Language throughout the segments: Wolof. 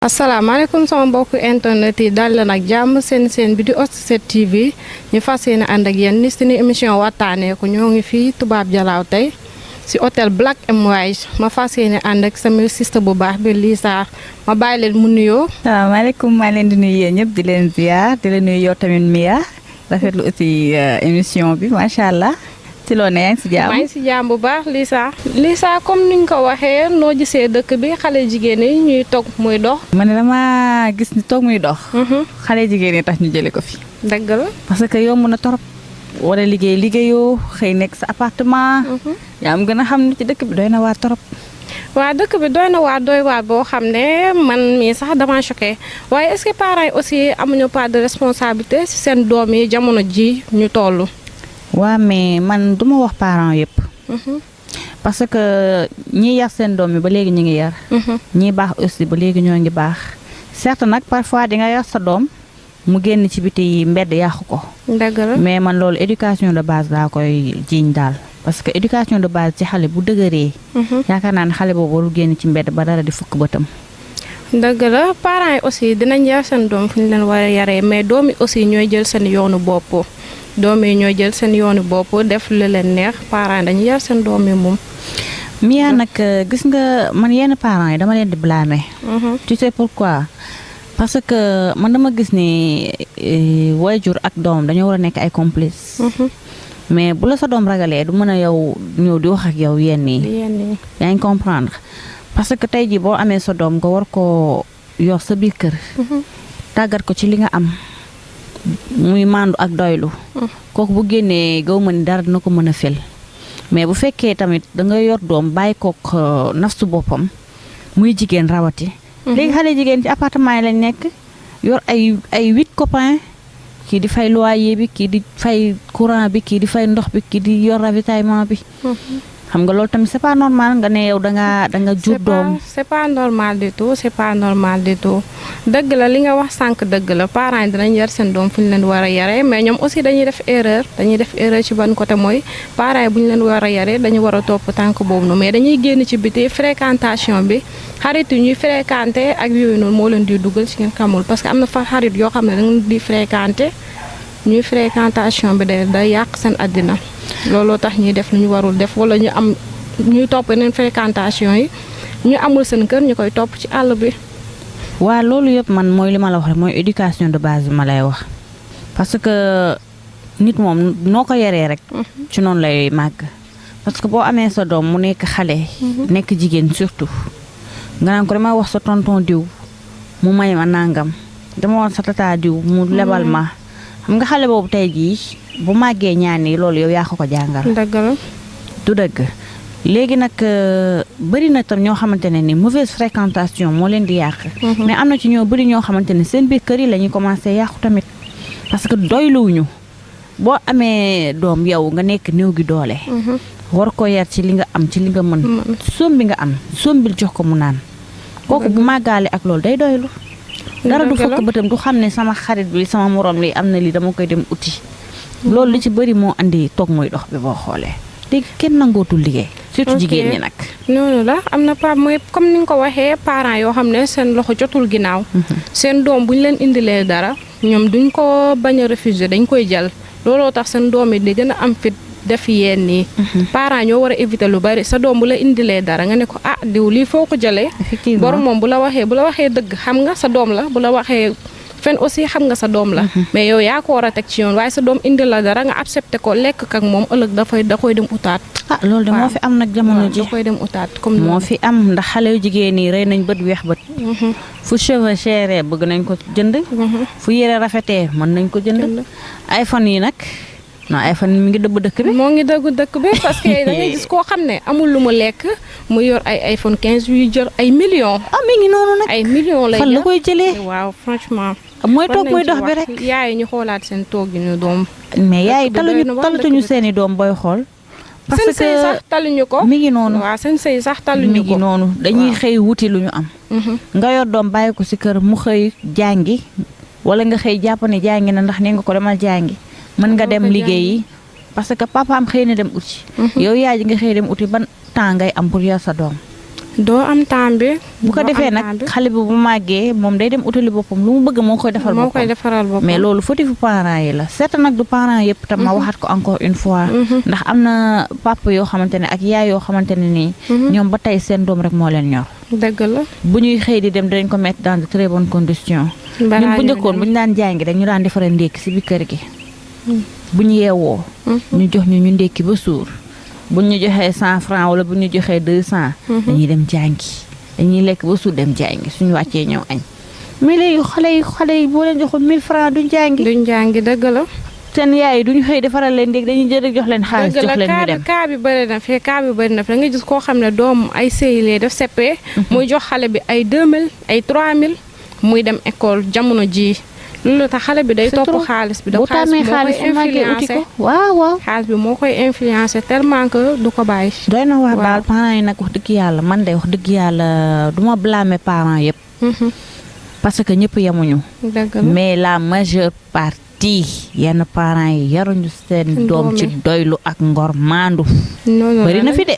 asalaamaaleykum sama mbokku internet yi dal leen ak jàmm seen bi di Ost 7 TV ñu fas yéene ànd ak yéen ni suñu émission waxtaanee ko ñoo ngi fii Tubaab Jalaaw tey si hôtel Black & White ma fas yéene ànd ak sama sista bu baax bi Lisa ma bàyyi leen mu nuyoo. salaamaaleykum maa leen di nuyu yéen ñëpp di leen ziar di leen nuyu yow tamit Mia rafetlu aussi émission bi macha allah. ci loo ne yaa ngi si jàmm maa ngi si jàmm bu baax Lisa comme niñ ko waxee noo gisee dëkk bi xale jigéen yi ñuy toog muy dox. ma ne dama gis ni toog muy dox. xale jigéen yi tax ñu jëlee ko fi. dëgg la parce que yomb na torop wala liggéeyoo xëy nekk sa appartement. yaa am gën a xam ne ci dëkk bi doy na waar torop. waa dëkk bi doy na waar boo xam ne man mii sax dama choqué waaye est-ce que parents yi aussi amuñu part de responsabilité si seen doom yi jamono ji ñu toll. waa mais man duma wax parents yëpp. parce que ñi yar seen doom yi ba léegi ñu ngi yar. ñi baax aussi ba léegi ñoo ngi baax. certes nag parfois di nga yar sa doom mu génn ci biti mbedd yàqu ko. dëgg la mais man loolu éducation de base laa koy jiiñ daal. parce que éducation de base ci xale bu dëgëree. yaakaar naa ne xale boobu warul génn ci mbedd ba dara di fukk bëtam. dëgg la parents yi aussi dinañ yar seen doom fu ñu leen war a yaree mais doom yi aussi ñooy jël seen yoonu bopp. doom yi ñooy jël seen yoonu bopp def lu leen neex parents dañuy yar seen doom yi moom. Mia nag gis nga man yenn parents yi dama leen di blâmer. tu sais pourquoi parce que man dama gis ni waajur ak doom dañoo war a nekk ay complices. mais bu la sa doom ragalee du mën a yow ñëw di wax ak yow yenn yi. yaa ngi comprendre parce que tey jii boo amee sa doom nga war koo yor sa biir kër. tàggat ko ci li nga am. muy mandu ak doylu kooku bu génnee gaw ma ni dara dina ko mën a fel mais bu fekkee tamit da nga yor doom bàyyi kook nafsu boppam muy jigéen rawati léegi xale jigéen ci appartement yi lañ nekk yor ay 8 copains kii di fay loyer bi kii di fay courant bi kii di fay ndox bi kii di yor ravitaillement bi xam nga loolu tamit c'est pas normal nga ne yow da nga jur doom. c'est pas normal du tout dëgg la li nga wax sànq dëgg la parents yi dinañ yar seen doom fu ñu leen war a yaree mais ñoom aussi dañuy def erreur ci ban côté mooy parents yi bu ñu leen war a yaree dañu war a topp tànk boobu noonu mais dañuy génn ci biti fréquentation bi xarit yi ñuy fréquenté ak yooyu noonu moo leen di dugal ci ngeen xamul parce que am na fa xarit yoo xam ne da nga di fréquenté ñuy fréquentation bi day yàq seen àddina. looloo tax ñuy def lu ñu warul def wala ñu am ñuy topp yeneen fréquentation yi ñu amul seen kër ñu koy topp ci àll bi. waa loolu yëpp man mooy li ma la wax rek mooy éducation de base bi ma lay wax parce que nit moom noo ko yaree rek. ci noonu lay màgg. parce que boo amee sa doom mu nekk xale. nekk jigéen surtout. nga naan ko dama wax sa tonton diw mu may ma nangam dama wax sa tata diw mu lebal ma. xam nga xale boobu tey jii bu màggee ñaan yi loolu yow yaa ko jàngal. dëgg la du dëgg léegi nag bëri na tam ñoo xamante ne ni mauvaise fréquentation moo leen di yàq. mais am na ci ñoo bëri ñoo xamante ne seen biir kër yi la ñuy commencé yàqu tamit parce que doyluwuñu boo amee doom yow nga nekk néew gi doole. war ko yar ci li nga am ci li nga mën. soom bi nga am soom bi jox ko mu naan. kooku bu màggaale ak loolu day doylu. dara du fokk bëtam du xam ne sama xarit bi sama morom li am na lii dama koy dem uti. loolu li ci bëri moo andi toog muy dox bi boo xoolee. léegi kenn nangootul liggéey. surtout jigéen ñi nag. noonu la am na pa mooy comme ni nga ko waxee parents yoo xam ne seen loxo jotul ginnaaw. seen doom bu ñu leen indilee dara ñoom duñ ko bañ a refuser dañ koy jël looloo tax seen doom yi di gën a am fit def yéen nii. parents ñoo war a éviter lu bari sa doom bu la indilee dara nga ne ko ah diw lii foo ko jëlee. effectivement borom moom bu la waxee dëgg xam nga sa doom la bu la waxee fen aussi xam nga sa doom la. mais yow yaa ko war a teg ci yoon waaye sa doom indi la dara nga accepté ko lekk ak moom ëllëg da koy dem utaat. ah loolu de moo fi am nag jamono ji da koy dem utaat comme moo fi am ndax xale yu jigéen yi rey nañ bët weex bët. fu cheveux chéré bëgg nañ ko jënd. fu yére rafetee mën nañ ko jënd. iPhone yi nag. non iPhone mi ngi dëbb dëkk bi. moo ngi dëkk bi parce que da ngay gis koo xam ne amul lu mu lekk mu yor ay iPhone 15 yuy jël ay millions. ah mi ngi noonu nag. ay millions lay fan la koy jëlee. waaw franchement. mooy toog muy dox bi rek. yaay ñu xoolaat seen toog yi ñu doom. mais yaay taluñu seeni doom booy xool. parce que seen sëy sax taluñu ko. mi ngi noonu waaw seen sëy sax taluñu ko. mi ngi noonu dañuy xëy wuti lu ñu am. nga yor doom bàyyi ko ci kër mu xëy jàngi wala nga xëy jàpp ne jàngi na ndax nee nga ko demal jàngi. mën nga dem liggéeyi parce que papaam xëy na dem uti. yow yaay ji nga xëy dem uti ban temps ngay am pour yor sa doom. doo am temps bi. bu ko defee nag xale bi bu màggee moom day dem utali boppam lu mu bëgg moo koy defal boppam. moo koy defaral boppam mais loolu fautif parents yi la certes nag du parents yëpp tam ma waxaat ko encore une fois. ndax am na papa yoo xamante ne ak yaay yoo xamante ne nii. ñoom ba tey seen doom rek moo leen ñor. dëgg la bu ñuy xëy di dem dinañ ko mettre dans de très bonnes conditions. ñun bu njëkkoon bu ñu daan jàngi rek ñu daan defaree ndékki si biir kër gi. bu ñu yeewoo. ñu jox ñu ndékki ba suur. bu ñu joxee 100 francs wala bu ñu joxee 200. dañuy dem jàngi dañuy lekk ba suur dem jàngi suñu wàccee ñëw añ. mais léegi xale yi boo leen joxoon 1000 francs duñ jàngi. duñ jàngi dëgg la. seen yaay duñu xëy defaral leen ndékki dañuy jël rek jox leen xaalis jox leen ñu dem. kaa bi bëri na fi da nga gis koo xam ne doom ay sëy lee def seppee. muy jox xale bi ay 2000 ay 3000 muy dem école jamono ji loolu tax xale bi day topp xaalis bi. boo taamee xaalis moo koy influencé waaw. xaalis bi moo koy influencé tellement que du ko bàyyi. doy na waar daal parents yi nag wax dëgg yàlla man de wax dëgg yàlla du ma blâmer parents yëpp. parce que ñëpp yemuñu. mais la majeure partie yenn parents yi yaruñu seen doom ci doylu ak ngor maandu. bari na fi de.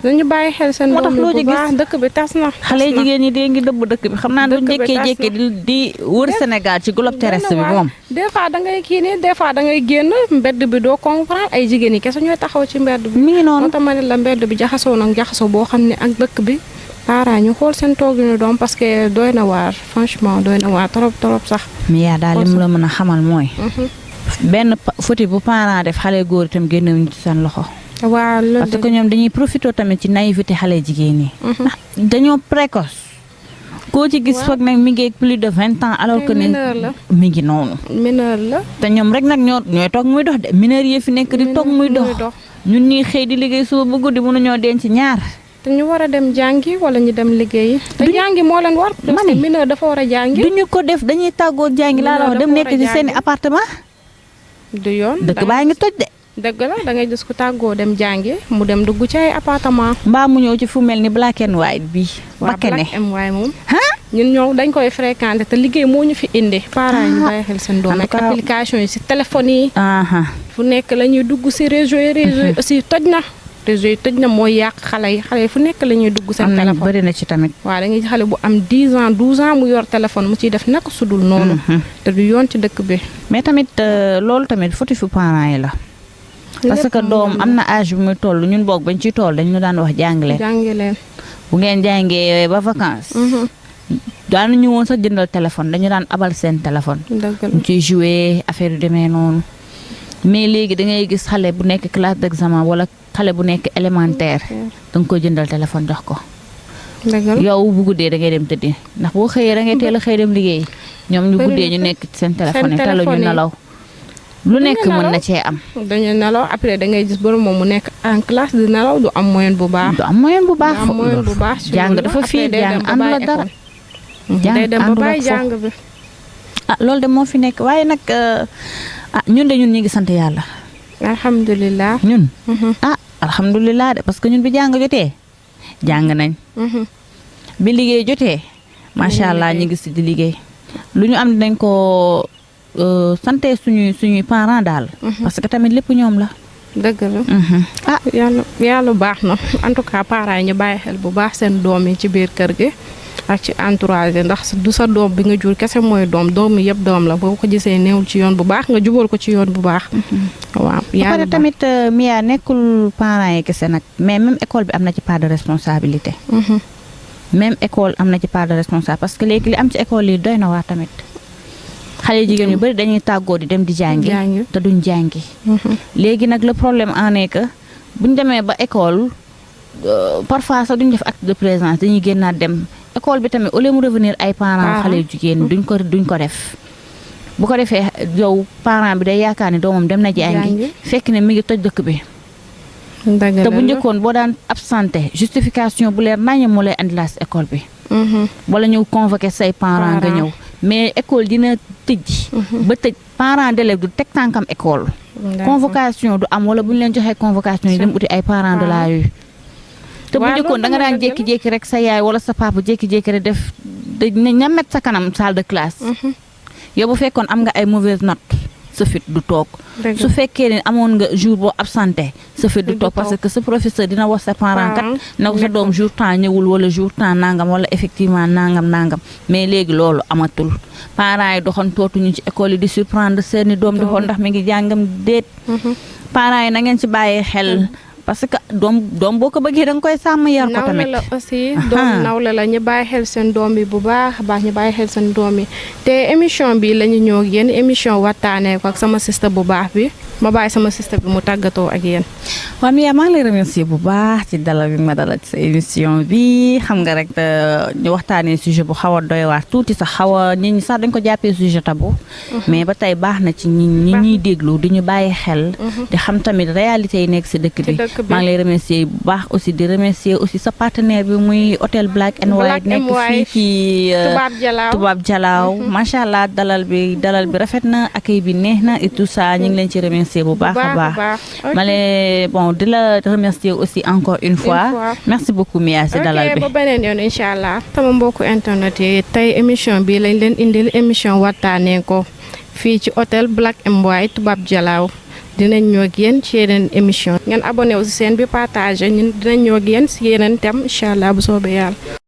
dañu bàyyi xel seen doom bu baax dëkk bi tas na. xale jigéen ñi dee ngi dëbb dëkk bi xam naa duñ jékkee di wër Sénégal ci globe terrestre bi moom. des fois da ngay kii nii des fois da ngay génn mbedd bi doo comprendre ay jigéen yi kese ñooy taxaw ci mbedd bi. mi ngi noonu moo tax ma ne la mbedd bi jaxasoo nag jaxasoo boo xam ne ak dëkk bi parents ñu xool seen tooginu doom parce que doy na waar franchement doy na waar trop sax. mais yaa daal li mu la mën a xamal mooy. benn faute bu parent def xale góor itam génnewuñu ci seen loxo. waaw loolu parce que ñoom dañuy profité tamit ci naïveté xale jigéen ñi. ndax dañoo précoce. koo ci gis foog nag mi ngi plus de 20 ans alors que ne mi ngi noonu. mineur la. te ñoom rek nag ñooy toog muy dox de mineur yi fi nekk di toog muy dox. ñun ñuy xëy di liggéey suba ba guddi mënuñoo denc ñaar. te ñu war a dem jàngi wala ñu dem liggéeyi. te jàngi moo leen war. parce que mineur dafa war a jàngi. duñu ko def dañuy tàggoo jàngi laa la wax dem nekk ci seeni appartement. du yoon dëkk baa ngi toj de. dëgg la da ngay gis ku tàggoo dem jàngi mu dem dugg ci ay appartement. mbaa mu ñëw ci fu mel ni black and white bi. bakkane black and white moom. ñun ñoo dañ koy fréquenter te liggéey moo ñu fi indi. parents yi ñu bàyyi xel seen doom ak application yi si téléphone yi. fu nekk la ñuy dugg si réseau yi aussi toj na. réseau yi toj na mooy yàq xale yi fu nekk la ñuy dugg seen téléphone. bëri na ci tamit. waaw da ngay xale bu am 10 ans 12 ans mu yor téléphone mu ciy def naka sudul noonu. te du yoon ci dëkk bi. mais tamit loolu tamit fautif fu parents yi la. parce que doom am na âge bu muy toll ñun boog bañ ci toll dañu daan wax jàng leen. bu ngeen jàngee ba vacances. daanu ñu woon sax jëndal téléphone dañu daan abal seen téléphone. ñu ciy jouer affaire yu demee noonu. mais léegi da ngay gis xale bu nekk classe d'examen wala xale bu nekk élémentaire da nga koy jëndal téléphone jox ko. yow bu guddee da ngay dem tëddi ndax boo xëyee da ngay teel a xëy dem liggéey. ñoom ñu guddee ñu nekk seen téléphone yi telu ñu nelaw. lu nekk mën na cee am. dañu nelaw après da ngay gis borom moom mu nekk en classe di nelaw du am moyen bu baax. du am moyen bu baax. jàng dafa fii jàng ànd la dara. day dem ba bàyyi jàng bi. loolu de moo fi nekk waaye nag ñun de ñun ñu ngi sant yàlla. alhamdulilah. ñun. alhamdulilah de parce que ñun bi jàng jotee jàng nañ. bi liggéey jotee. macha allah ñu ngi si di liggéey. lu ñu am dinañ ko. santé suñuy parents daal. parce que tamit lépp ñoom la. dëgg la. yàlla baax na en tout cas parents yi ñu bàyyi xel bu baax seen doom yi ci biir kër gi ak ci entourage ndax du sa doom bi nga jur kese mooy doom yi yëpp doom la boo ko gisee néewul ci yoon bu baax nga jubal ko ci yoon bu baax. waaw ba pare tamit Mia nekkul parents yi kese nag mais même école bi am na ci part de responsabilité. même école am na ci part de responsabilité parce que léegi li am ci école yi doy na waar tamit. xale jigéen yu bari dañuy tàggoo di dem di jàngi te duñ jàngi. léegi nag le problème en est que buñ demee ba école parfois sax duñ def acte de présence dañuy génnaat dem école bi tamit au lieu mu revenir ay parents xale jigéen duñ ko def. bu ko defee yow parent bi day yaakaar ne doomam dem na jàngi fekk ne mi ngi toj dëkk bi. te bu njëkkoon boo daan absenté justification bu leer nañu mu lay andilaat école bi. wala ñëw convoqué say parents nga ñëw. mais école dina tëj. ba tëj parent d'élève du teg tànkam école. convocation du am wala bu ñu leen joxee convocation yi dem uti ay parents de la rue. te bu njëkkoon da nga daan jékki-jékki rek sa yaay wala sa papa jékki-jékki rek def ñamet sa kanam salle de classe. yow bu fekkoon am nga ay mauvaise note sa fit du toog Dëgg su fekkee ne amoon nga jour boo absenté sa fit du Du toog parce toog. que sa professeur dina wax sa parent kat Parent, na ko sa doom jour temps ñëwul wala jour temps nangam wala effectivement nangam mais léegi loolu amatul parents yi doxantootuñu ci école yi di surprendre seeni doom di xool ndax mi ngi jàngam déet parents yi na ngeen ci bàyyi xel parce que doom boo ko bëggee da nga koy sàmm yar ko nawle tamit la aussi doom nawle la ñu bàyyi xel seen doom bi bu baax a baax ñu bàyyi xel seen doom yi te émission bi la ñu ñëw ak yéen émission waxtaanee ko ak sama sista bu baax bi ma bàyyi sama sista bi mu tàggatoo ak yéen. waaw Mia maa ngi lay remercier bu baax ci dalal bi ma dalal ci sa émission bi xam nga rek ñu waxtaanee sujet bu xaw a doy waar tuuti sax xaw a nit ñi sax dañ ko jàppee sujet tabou mais ba tey baax na ci ñi ñuy déglu di ñu bàyyi xel di xam tamit réalité yi nekk si dëkk bi maa ngi lay remercier bu baax aussi di remercier aussi sa partenaire bi muy hôtel Black and White nekk fii ci Tubaab Jalaaw macha allah dalal bi rafet na accueil bi neex na et tout ça ñu ngi leen ci remercier bu baax a baax ma leen bon di la remercier aussi encore une fois merci beaucoup Mia si dalal bi ba beneen yoon incha allah sama mbokku internet yi tey émission bi lañ leen indil émission waxtaanee ko fii ci hôtel Black and White Tubaab Jalaaw dinañ ñëw ak yéen ci yeneen émission ngeen abonné aussi seen bi partagé ñun dinañ ñëw ak yéen si yeneen thème incha allah bu soobee yàlla